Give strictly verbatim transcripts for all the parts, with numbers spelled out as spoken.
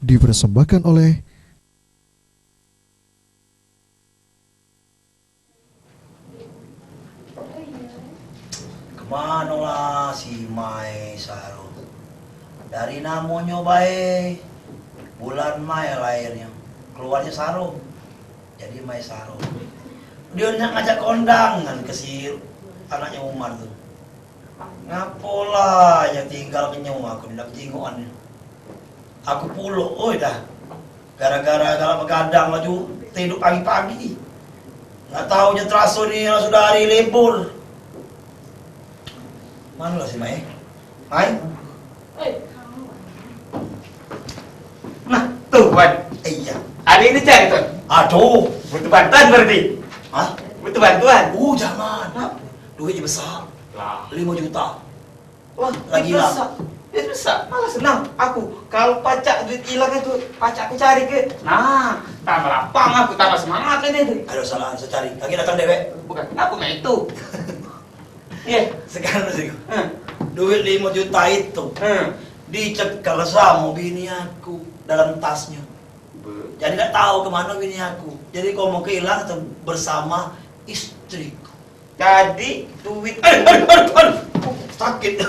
Dipersembahkan oleh Kemano lah si Mai Saro? Dari namonyo bae bulan Mai lairnyo, keluarnyo Saro. Jadi Mai Saro. Dio nak ngajak kondangan ke si anaknyo Umar tu. Ngapolah yo tinggal kenyo aku dak bejingokan. Aku pulo, oi dah. Gara-gara galak begadang laju, tiduk pagi-pagi. Nggak taunya teraso ni lah sudah hari libur. Mano lah si Mai? Mai? Nah, tuh, Wan. Iya. Hari ini cari, Tuan. Aduh. Butuh bantuan berarti? Hah? Butuh bantuan? Oh, jangan. Hah? Duitnya besar. Lah. Lima juta. Wah, lagi duit hilang. Besak. Duit besak. Malah senang aku. Kalau pacak duit hilang itu, pacak aku cari ke. Nah, tambah lapang aku, tambah semangat ini tu. Aduh, salah, saya cari. Lagi datang dewek. Bukan, kenapa mak itu? Iya. Sekarang sih. Hmm. Duit lima juta itu Hmm. dicekel sama bini aku dalam tasnya. Be- Jadi, tidak tahu kemana bini aku. Jadi, kau mau kehilangan atau bersama istriku. Jadi, duit Eh, aduh, aduh, aduh. Sakit.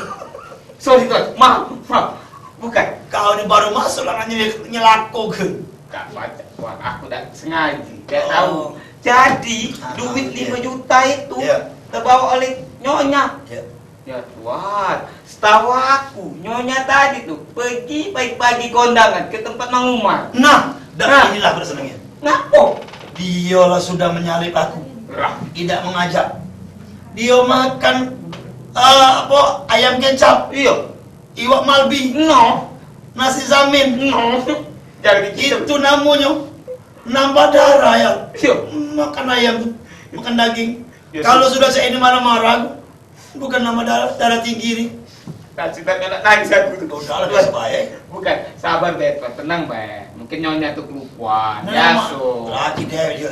Sorry, Tuan. Maaf, maaf. Bukan. Kau ni baru masuk lah nyel-, nyelako ke? Tak baca, Tuan. Aku tak sengaja. Tak Oh. tahu. Jadi, Ah, duit iya. lima juta itu Iya. terbawa oleh nyonya. Iya. Ya, Tuan. Setahu aku, nyonya tadi tu pergi pagi-pagi kondangan ke tempat Mang Umar. Nah, dah Nah. inilah aku dak senengnya. Ngapo? Dia lah sudah menyalip aku. Lah. Tidak mengajak. Dia makan, eh, apa, ayam kecap. Iya. Iwak malbi. No. Nasi zamin. No. Jangan gitu. Itu namanya nambah darah ya. Iya. Makan ayam tu, makan daging. Iya, Kalau sih. sudah saya ini marah-marah, bukan nama darah, darah tinggi ni. Tak cerita nak nangis aku tu. Udah lah, biasa bae. Bukan, sabar be, Tuan. Tenang be. Mungkin nyonya tu kelupaan. Nah, Biaso. Lagi deh dia.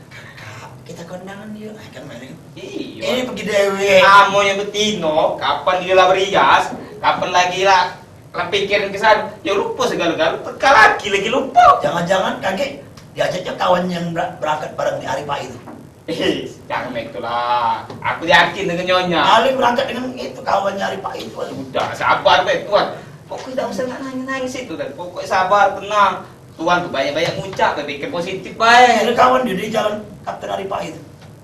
Kakak, kita kondangan yuk. Ah, kan main. Iya. Ini pergi dewek. Amonyo betino, kapan dia lah berias, kapan lagi lah, lah pikirin ke sana. Ya lupa segalo-galo. Teka lagi, lagi lupa. Jangan-jangan kagek diajaknya kawan yang ber-, berangkat bareng di hari pagi tu. Eh, jangan itulah. Aku yakin dengan nyonya. Paling berangkat dengan itu kawannya hari pagi tu. Udah, sabar be, Tuan. Pokoknya dak usah nak nangis-nangis itu, Tuan. Pokoknya sabar, tenang. Tuan tu banyak-banyak ngucap, berpikir positif bae. Ada kawan dia di jalan Kapten Ari Pahit.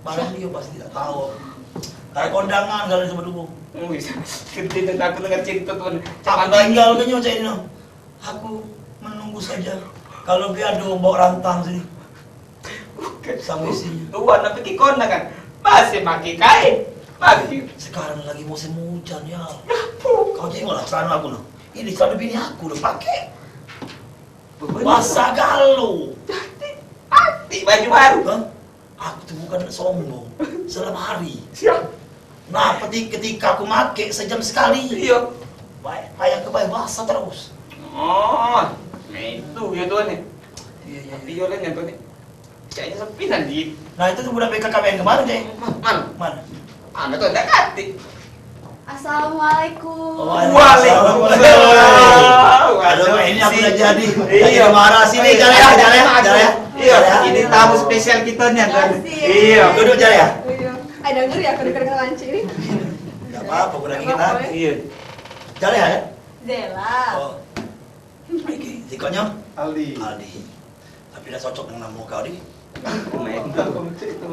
Barang dia pasti tak tahu. Kayak kondangan kalau sama dulu. Oh, bisa. Gede dan aku dengar cerita, Tuan. Aku Cak tinggal ke nyonya ini, no. Aku menunggu saja. Kalau dia ada bawa rantang sini. Bukan. Sama isinya. Tuan nak pergi kondangan. Masih pakai kain. Masih. Sekarang lagi musim hujan, ya. Ngapo? Kau tengoklah celana aku, no. Ini celana bini aku, no. Pakai. Bener. Basah galo. Cantik. Cantik baju baru. Hah? Aku tu bukan nak sombong. Selemari. Siap. Nah, peti-, ketika aku make sejam sekali. Iya. Baik, payah ke baik basah terus. Oh, nah itu ya tuan ni. Iya, iya, Tapi iya. Yo lah nyentuh ni. Caknya sepi nanti. Nah, itu tu budak B K K B N kemarin, Cek. Ma-, mana? Mana? Mana tu dak katik. Assalamualaikum. Waalaikumsalam. Waalaikumsalam. Aduh, ini aku dah jadi. Iya. Jadi marah sini, Iya. Jal ya, Jal ya, Jal ya. Iya, Jal ya. Ini tamu spesial kita ni, Tuan. Makasih. Iya. Duduk, Jal ya. Iya. Ai, denger ya, aku denger dengan lancik ni. Enggak apa-apa, aku lagi Nggak kita. apa-apa, ya. Iya. Jal ya, ya? Zela. Oh. Iki, sikoknyo? Aldi. Aldi. Tapi dak cocok dengan namo kau, Di.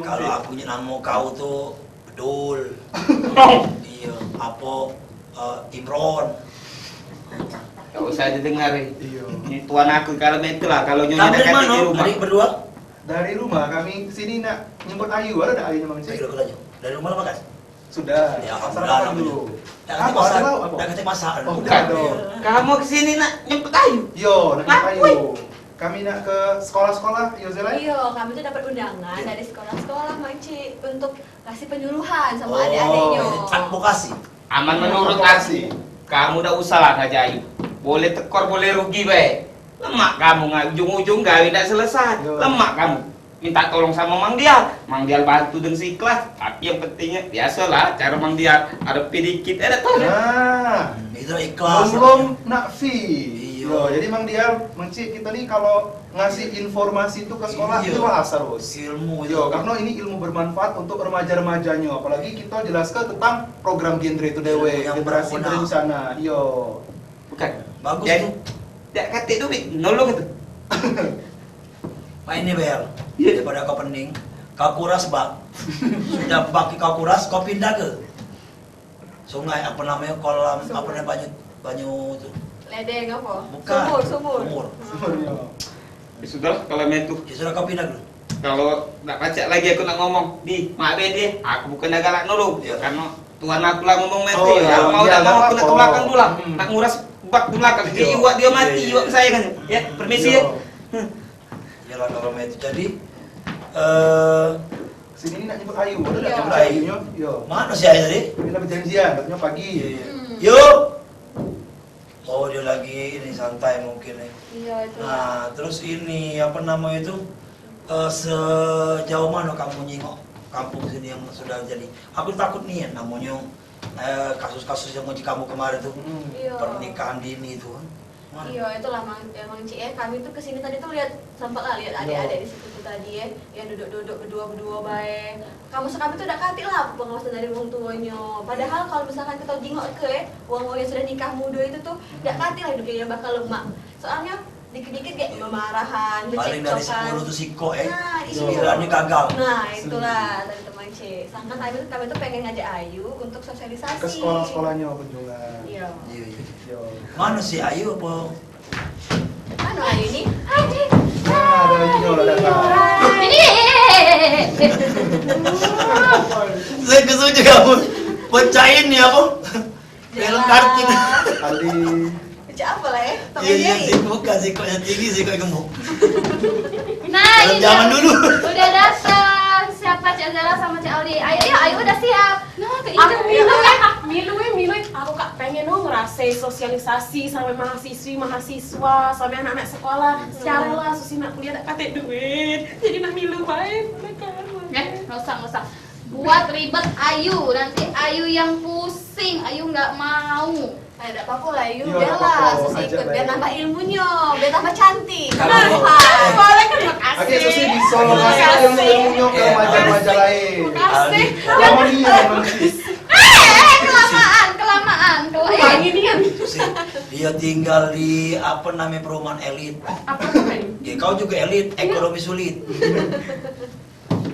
Kalau aku nyebut namo kau tu Bedul. Iyo, apo, eh, Imron. Gak usah didengar, eh. Iyo. Ini tuan aku, kalau betul lah, kalau nyonya Kamu dah dari kata mano, di rumah. Adik berdua? Dari rumah, kami kesini nak nyebut Ayu. Ada dak Ayu, Mang Cik? Ayo, aku tanya. Dari rumah lah, Bagas? Sudah. Ya, alhamdulillah, Assalamualaikum dulu. Dak katek Apa? masak. Ada lauk apa? Dak katek masak. Oh, Bukan. bukan dong. Kamu kesini nak nyemput Ayu? Yo, nak Ngapain? nyemput Ayu. Kami nak ke sekolah-sekolah, yo, Zela? Iyo, kami tu dapat undangan Iya. dari sekolah-sekolah, Mang Cik, untuk kasih penyuluhan sama Oh, adik-adiknyo. Advokasi. Aman menurut Advokasi. aku. Kamu dak usah lah ngajar Ayu. Boleh tekor, boleh rugi bae. Lemak kamu, nggak ujung-ujung gawe ndak selesai. Yo. Lemak kamu. Minta tolong sama Mang Dial. Mang Dial bantu dengan seikhlas. Tapi yang pentingnya, biasalah cara Mang Dial. Ada dikit, ada tolong. Nah, itu ikhlas. Belum nak fee. Iya. Yo, jadi Mang Dial, Mang Cik, kita nih kalau ngasih informasi itu ke sekolah, iya, itu bahasa, Bos. Ilmu itu. Yo, karena ini ilmu bermanfaat untuk remaja-remajanya. Apalagi kita jelaskan tentang program genre itu dewe, yang generasi berencana. Yo. Bukan. Bagus. Jadi, tuh. Dak katik duit, nolong itu. Main ni, Bel. Iya. Daripada kau pening, kau kuras bak. Sudah bak kau kuras, kau pindah ke sungai, apa namanya, kolam, apa namanya, banyu, banyu tu. Ledeng apa? Bukan. Sumur, sumur. Sumur. Sumur, ya. Ya sudah, kalau main tu. Ya sudah, kau pindah dulu. Kalau nak pacak lagi aku nak ngomong, di, mak be dia, aku bukan dah galak nolong. Ya. Karena Tuhan aku lah ngomong mati, oh, ya, mau dak mau aku nak ke belakang dulu lah. Hmm. Nak nguras bak ke belakang. Jadi iwak dia mati, iya, iwak kesayangan. Ya, permisi ya. Hmm. Iyalah kalau mati. Jadi, eh, sini ni nak nyebut Ayu, ada dak nyebut Ayu? Yo. Mana si Ayu tadi? Kita berjanjian, katanya pagi. Iya, iya. Hmm. Yuk. Oh, dia lagi ini santai mungkin nih. Iya, itu. Nah, terus ini apa namanya itu? Eh, sejauh mana kamu nyingok kampung sini yang sudah jadi? Aku takut nian namanya, eh, kasus-kasus yang uji kamu kemarin tuh. Hmm. Iya. Pernikahan dini tuh. Mana? Iya, itulah Mang, ya, Mang Cik, eh. Kami tuh ke sini tadi tuh lihat, sempat lah lihat adik-adik di situ tuh tadi, eh, yang duduk-duduk berdua-berdua bae. Kamu sekami tu dak katik lah pengawasan dari wong tuonyo. Padahal kalau misalkan kita jingok ke, eh, wong-wong yang sudah nikah muda itu tuh dak katik lah hidupnya yang bakal lemak. Soalnya dikit-dikit kayak memarahan, paling dari sepuluh tu sikok, eh. Nah, iya. Sembilan ni gagal. Nah, itulah tadi teman Cik. Sangka kami tu, kami tu pengen ngajak Ayu untuk sosialisasi. Ke sekolah-sekolahnya kunjungan. Iya. Iya, iya. Iya. Mana si Ayu apa? Mana Ayu ni? Nah, ada Ayu ni orang datang. Ini. Saya kesuju kamu. Pecahin ni apa? Film kartun. Aldi. Cak apa lah, eh? Iya, iya, sih, bukan, sikok yang tinggi, sikok yang gemuk. Nah, ini zaman dulu. Udah datang. Siapa Cak Zara sama Cak Aldi? Ayo, ya, ayo udah siap. Nah, aku milu, eh. Milu, eh, milu, eh. Aku kak pengen dong ngerasa sosialisasi sama mahasiswi, mahasiswa, sama anak-anak sekolah. Secara lah, susi nak kuliah tak katek duit. Jadi nak milu bae, mereka. Eh, nggak usah, nggak usah. Buat ribet Ayu, nanti Ayu yang pusing, Ayu nggak mau. Eh, dak apa-apa lah, Ayu. Iya, biarlah, dak apa-apa, Susi ikut, biar nambah ilmunyo, biar tambah cantik. Kalau boleh kan, makasih. Oke, Susi bisa ngasih ilmu-ilmunyo ke remaja-remaja lain. Makasih. Lama ni ya, Bang. Eh, eh, kelamaan, kelamaan, kelamaan. Susi, dia tinggal di, apa namanya, perumahan elit. Apa namanya? Ya, kau juga elit, ekonomi sulit.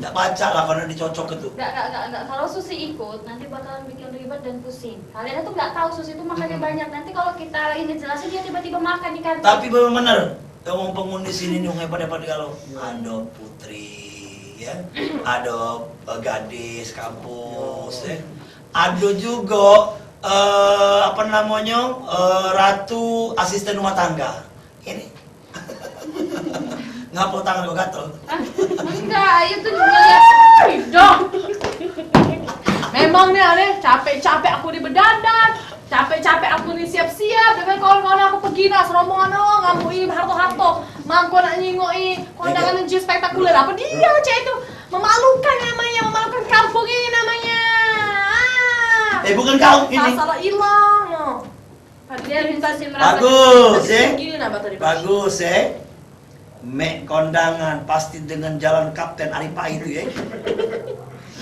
Dak pacak lah kalau dicocok itu. Enggak, enggak, enggak, enggak. Kalau Susi ikut, nanti bakalan bikin ribet dan pusing. Kalian tuh enggak tahu Susi itu makannya banyak. Nanti kalau kita ini jelasin, dia tiba-tiba makan di kantin. Tapi bener-bener, wong penghuni sini ni wong hebat-hebat galo. Ada putri, ya. Ada, eh, gadis kampus, ya. Ada juga, eh, apa namanya, eh, ratu asisten rumah tangga. Ini. Ngapo tangan kau gatel? Ah, enggak, Ayu tuh juga lihat. Dah. Memang nih aneh, capek-capek aku ni bedandan, capek-capek aku ni siap-siap dengan kawan-kawan aku pergi nah serombongan, oh, ngamuk i harto-harto, mangko nak nyingok i kondangan yang spektakuler. Apa dia cak itu? Memalukan namanya, memalukan kampung ini namanya. Ah. Eh, bukan kau ini. Masalah hilang, no. Bagus, eh. Bagus, eh. Mek kondangan pasti dengan jalan Kapten Aripai itu, eh.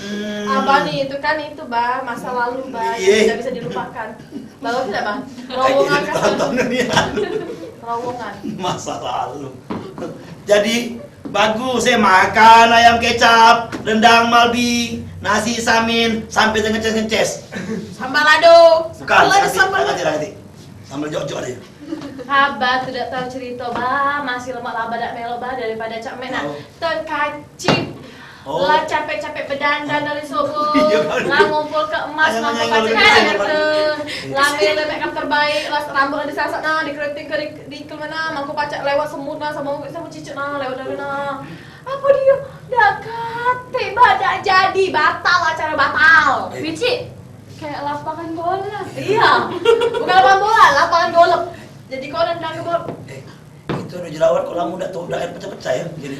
Hmm. Abah nih, itu kan itu, Bah, masa lalu, Bah, yang tidak bisa dilupakan. Bagus tidak, Bah? Terowongan kan? Terowongan. Masa lalu. Jadi, bagus, eh, makan ayam kecap, rendang malbi, nasi samin, sampai ngeces-ngeces. Sambal lado. Bukan, sambal lado. Sambal jok-jok dia. Abah tu dak tahu cerita, Bah. Masih lemak lah, Abah dak melo, Bah, daripada Cak Mek nak terkacip. Oh. Lah capek-capek bedandan dari subuh. Iya, kan? Lah ngumpul ke emas, lah ngumpul ke harta. Lah ambil lemek kam terbaik, lah rambut lah disasak nah, dikeriting ke di, di ke mana, mangko pacak lewat semut nah, sama sama cicak nah, lewat dari nah. Apa dia? Dak katik, Bah, dak jadi, batal acara, batal. Eh. Bicik, kayak lapangan bola. Iya. Bukan lapangan bola, lapangan golf. Jadi kau nendang ke bola. Eh, itu Udah jerawat kok lama udah tuh, udah air pecah-pecah ya, jadi.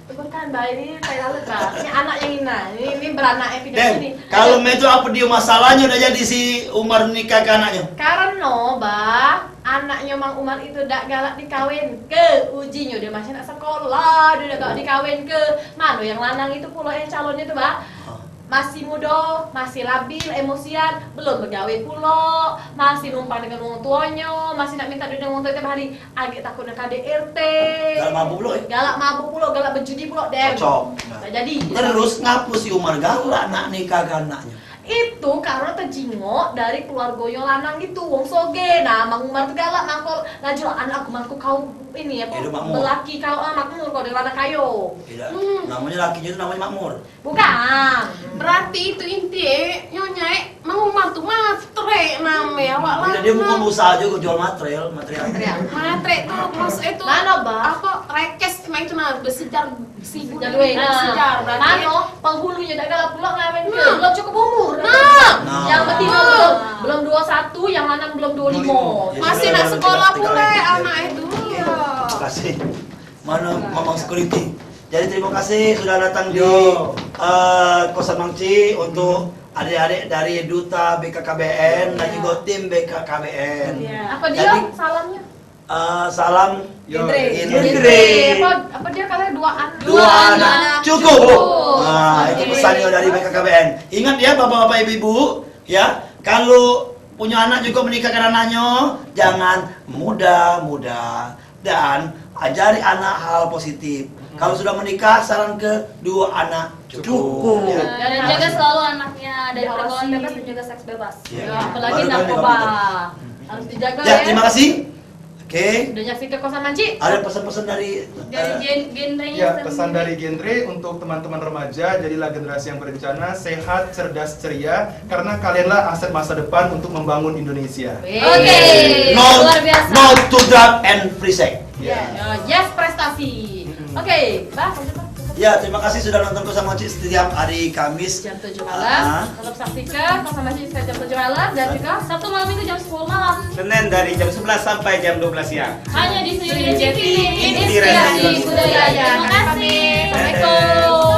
Bukan, Bah, ini tai lalat, Bah. Ini anak yang ini, nah. Ini, ini beranak yang pindah Dem, sini. Kalau itu apa dia masalahnya udah jadi si Umar nikah ke anaknya? Karena, Bah, anaknya Mang Umar itu dak galak dikawin ke, ujinyo dia masih nak sekolah, dia dak galak dikawin ke. Mano yang lanang itu pulo yang calonnya tuh, Bah? Hah? Masih mudo, masih labil, emosian, belum begawe pulo, masih numpang dengan wong tuonyo, masih nak minta duit dengan wong tuo tiap hari. Agek takut dengan K D R T. Galak mabuk pulo, eh? Galak mabuk pulo, galak bejudi pulo, Dem. Cocok. Nah, jadi. Terus ngapa si Umar galak nak nikah ke anaknya? Itu karena tejingok dari keluargonyo lanang gitu, wong soge. Nah, Mang Umar tuh galak, mangko laju anak aku, mangko kau ini apa? Hidup makmur. Belaki kau, ah, makmur kau dengan lanang kayo. Tidak. Hmm. Namanya lakinya itu namanya makmur. Bukan. Berarti itu inti, eh, nyonya, eh, Mang Umar tu matre name awak lah. Dia bukan usaha juga jual material, material. Matre tu maksud itu. Mano, Bah? Apa, rekes cuma itu nah, besejar, sibuk. Sejar duit. Nah, sejar, berarti. Mano, penghulunya dak galak pulo ngawin ke. Nah. Belum cukup umur. Nah. Nah. Yang penting belum, belum dua satu, yang lanang belum dua limo. Masih nak sekolah pule anak itu. Iya. Terima kasih. Mana Mamang Security. Jadi terima kasih sudah datang di, eh, kosan Mang Ci untuk adik-adik dari Duta B K K B N dan juga tim B K K B N. Iya. Apa dia salamnya? Eh, salam Gendre. Gendre. Apa, apa dia katanya dua anak? Dua anak cukup. Nah, itu pesannya dari B K K B N. Ingat ya, bapak-bapak, ibu-ibu, ya, kalau punya anak juga menikahkan anaknya, jangan muda-muda. Dan ajari anak hal positif. Kalau sudah menikah, saran ke dua anak cukup. Ya. Dan jaga selalu anaknya dari pergaulan bebas dan juga seks bebas. Ya. Apalagi narkoba. Harus dijaga ya. Ya, terima kasih. Oke. Udah nyaksikan kosan Mang Ci? Ada pesan-pesan dari, eh, Genre-nya. Ya, pesan dari Genre untuk teman-teman remaja, jadilah generasi yang berencana, sehat, cerdas, ceria, karena kalianlah aset masa depan untuk membangun Indonesia. Oke, luar biasa. No to drug and free sex. Ya. Yes, prestasi. Oke, Bah, lanjut, Bah. Ya, terima kasih sudah nonton kosan Mang Ci setiap hari Kamis. Jam tujuh malam. Ah. Tetap saksikan kosan Mang Ci setiap jam tujuh malam dan juga Sabtu malam Minggu jam sepuluh malam. Senin dari jam sebelas sampai jam dua belas siang. Hanya di Suyun City, inspirasi budaya. Terima kasih. Assalamualaikum.